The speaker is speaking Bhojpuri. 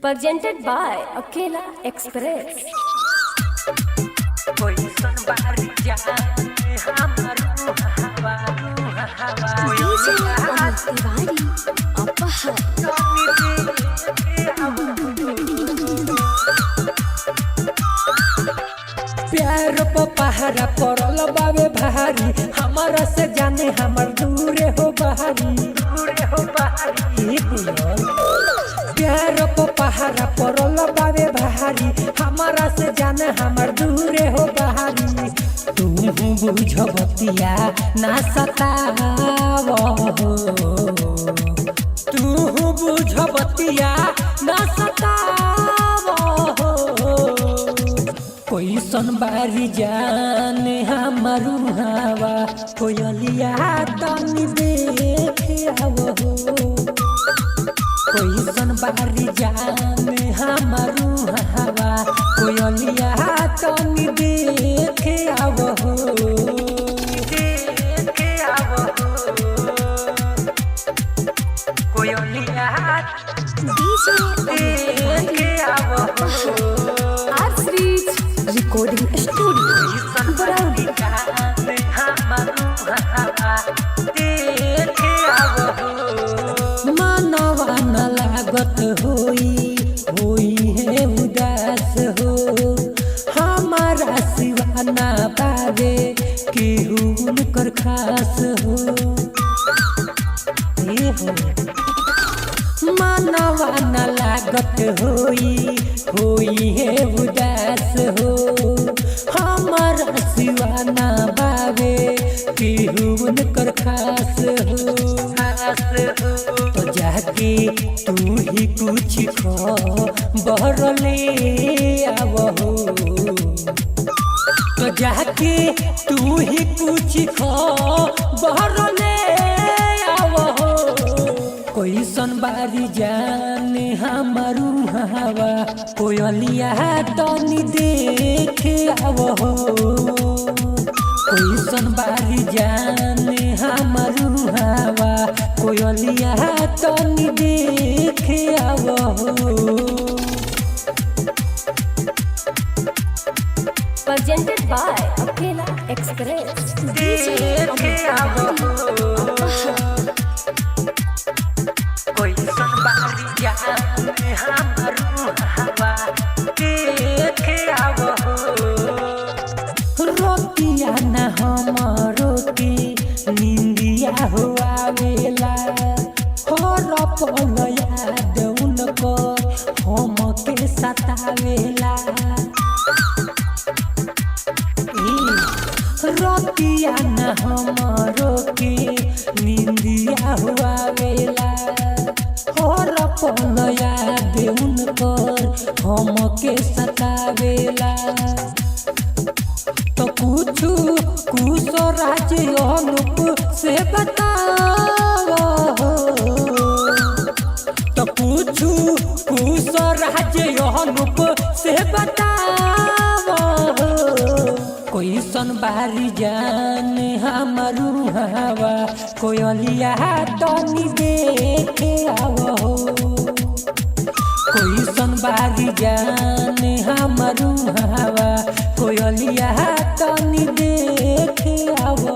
Presented by Akela Express. DJ Amit Tiwari अपहर। प्यार प पहारा पड़ल बावे भारी, हमारा से जाने हमर दूरे हो बहारी। ई बुलल। प्यार प पहारा पड़ल बावे भारी, हमारा से जाने हमर दूरे हो बहारी। तू बुझबतिया ना सताव हो, तू बुझबतिया ना सताव हो। कैसन बारी जान हमारू हवा, कोयलिया तनी देख आवो। कैसन बारी जान हमारू हवा, कोयलिया तनी देख आवो। देख आवो। कोयलिया डीजे अमित देख तिवारी आवो। Arts Reach Recording Studio. Barauni. मनवा न लागत होई, होई है उदास हो। हमारा सिवा ना पावे केहू उनकर खास हो। ए हो मनवा न लागत होई, होई है उदास हो। हमारा सिवा ना बावे केहू उनकर खास हो। तो जाके तू ही कुछ खो बहरले आवहो। तो जाके तू ही कुछ खो बहरले आवहो। कैसन बारी जान हमारू हवा, कोयलिया तनी देख आवहो। कैसन बारी जान हमारू हवा, कोयलिया तनी देख आवहो। Presented by Akela Express. DJ Amit Tiwari अपहर। कैसन बारी जान हमारू हवा, देख आवहो। रोटिया न हमरो के निंदिया हो आवेला, हर पल याद उनकर हम के सतावेला। रतिया न हमरो के निंदिया हुआ वेला, हर पल याद उनकर हम के सतावेला। तो कुछु कुशो राज अनुप से बताओ। तो पूछू कुशो राज अनुप से बताओ। कैसन बारी जान हमारू हवा, कोयलिया तनी देख आवो। कैसन बारी जान हमारू हवा, कोयलिया तनी देख आवो।